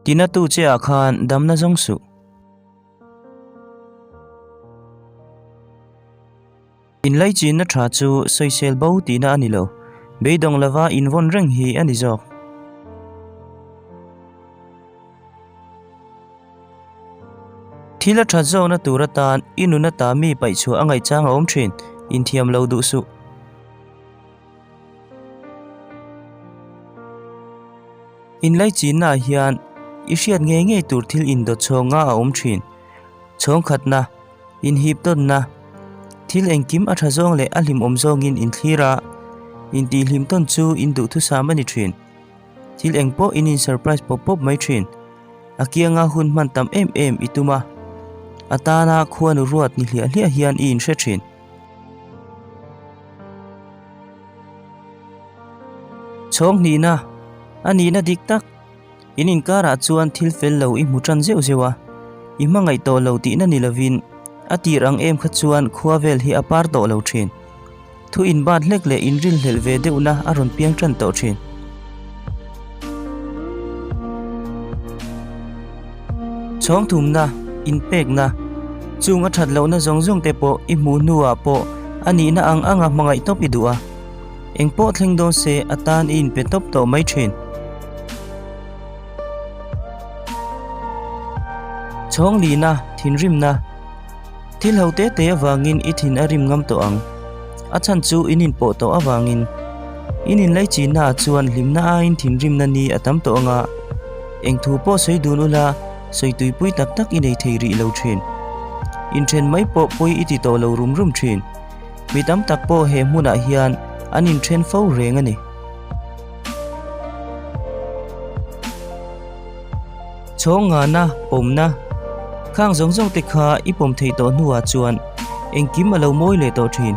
Tina tu che ah khan damna zawng suh. Inlaichinna tha chu sawisel bo tihna a ni lo, beidawng lova invawn reng hi a ni zawk. Thil a that zawkna tur atan i nun ata mi paihchhuah a ngaihchang a awm thin, inthiam lo duh suh. Inlaichinnaah hian i hriat ngei ngei tur thil indawt chhawng nga a awm thin. Chhawng khatna, inhip tawnna, thil engkim a tha zawng leh a hlimawm zawngin inthlir a, intihhlim tawn chu in duhthusam a ni thin. Thil eng pawh in in surprise pawp pawp mai thin. A kianga hun hman tam em em i tum a, a tana khuanu ruat ni hliah hliah hian i inhre thin. Chhawng hnihna, a nihna dik tak. In inkarah chuan thil fel lo i hmu tan zeuh zeuh a, i hmangaih tawh lo tihna ni lovin a tir ang em kha chuan khua vel hi a par tawh lo thin. Thu inbat hlek leh inrinhlelh ve deuhna a rawn piang tan tawh thin. Chhawng thumna, inpekna, chung a that lohna zawng zawng te pawh i hmuh hnuah pawh a nihna ang anga hmangaih tawp i duh a. Eng pawh thleng dawn se a tan i inpe tawp tawh mai thin. Chhawng lihna, thinrimna, Thil ho te te avangin i thin a rim ngam tawh ang. A chhan chu in inpawh tawh avangin. In inlaichinna ah chuan hlimna aiin thinrimna ni a tam tawh anga eng thu pawh sawi dun ula sawi tuipui tak tak i nei thei rih lo thin. Inthen mai pawh pawi i ti tawh lo rum rum thin. Mi tam tak pawh he hmunah hian an inthen fo reng a ni. Chhawng ngana, pawmna, Khang zawng zawng te kha i pawm theih tawh hnuah chuan engkim a lo mawi leh tawh thin.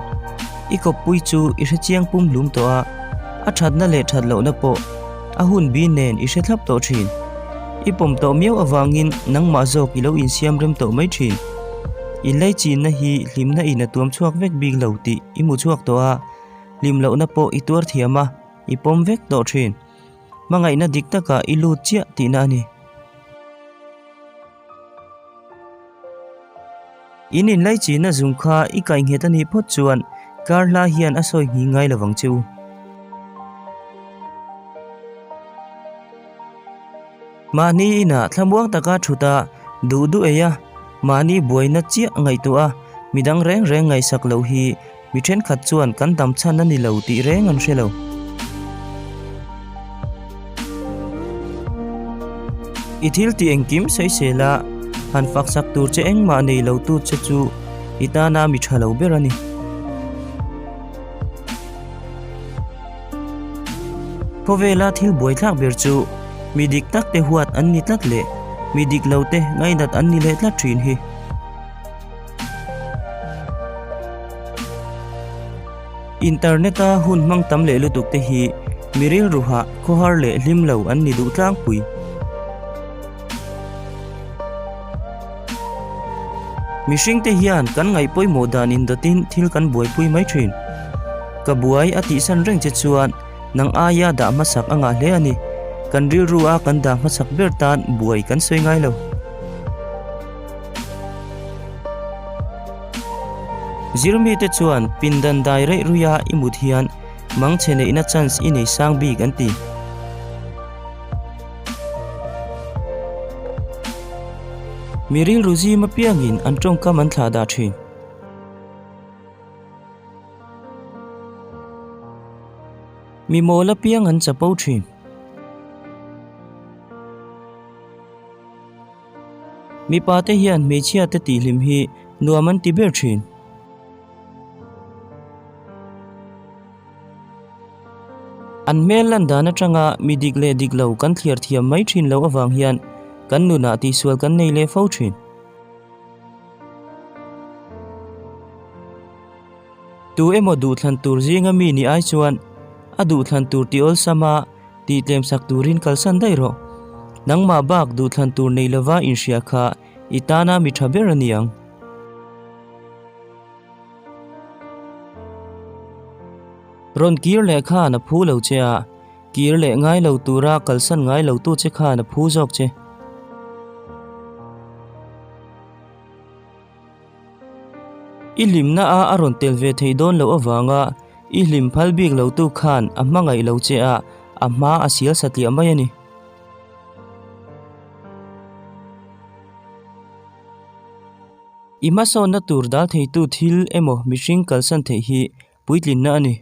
I kawppui chu i hrechiang pum hlum tawh a, a thatna leh that lohna pawh a hun bi nen i hre thlap tawh thin. I pawm tawh miau avangin nangmah zawk i lo insiam rem tawh mai thin. Inlaichinna hi hlimna in a tuam chhuak vek bik lo tih i hmu chhuak tawh a, hlim lohna pawh i tuar thiam a, i pawm vek tawh thin. Hmangaihna dik takah i lut chiah tihna a ni. In inlaichinna zung kha i kaihnghet a nih phawt chuan kar hla hian a sawi nghing ngai lovang che u. Mahni inah thlamuang taka thut a, duh duh ei a, mahni buaina chiah ngaihtuah a, midang reng reng ngaihsak loh hi Mi thenkhat chuan kan dam chhan a ni lo tih reng an hre lo. I thil tih engkim sawisel a, han fak sak tur che engmah nei lo tu che chu i tana mi tha lo ber a ni. Khawvela thil buaithlak ber chu mi dik tak te huat an ni tlat leh mi dik lo te ngainat an ni leh tlat thin hi. Internet-a hun hmang tam leh lutuk te hi mi rilru hah, khawhar leh hlim lo an ni duh tlangpui. Mihringte hian kan ngaih pawimawh dan indawtin thil kan buaipui mai thin. Ka buai a tihsan reng che chuan nang aia dah hmasak a ngah hle a ni. Kan rilru a kan dah hmasak ber tan buai kan sawi ngai lo. Zirmite chuan pindan dai reih ruia i mut hian mangchhe neihna chance i nei sang bik an ti. Mi rilru zim apiangin an tawngkam an thlah dah thin. Mi mawl apiang an chapo thin. Mipa te hian hmeichhia te tihhlim hi nuam an ti ber thin. An hmel lan dan atanga mi dik leh dik lo kan thliar thiam mai thin lo avang hian kan nunah tihsual kan nei leh fo thin. Tu emaw duhthlan tur zinga mi ni ai chuan a duhthlan tur ti awlsam a, Tih tlemsak turin kalsan daih rawh. Nangmah bak duhthlan tur nei lova inhria kha i tana mi tha ber a ni ang. Rawn kir leh khan a phu lo che a, kir leh ngai lo tura kalsan ngai lo tu che khan a phu zawk che. I hlimna a a rawn tel ve theih dawn loh avanga i hlim phal bik lo tu khan a hmangaih lo che a, a hma a sial satliah mai a ni. I hmasawnna tur dal theitu thil emaw mihring kalsan theih hi puitlinna a ni.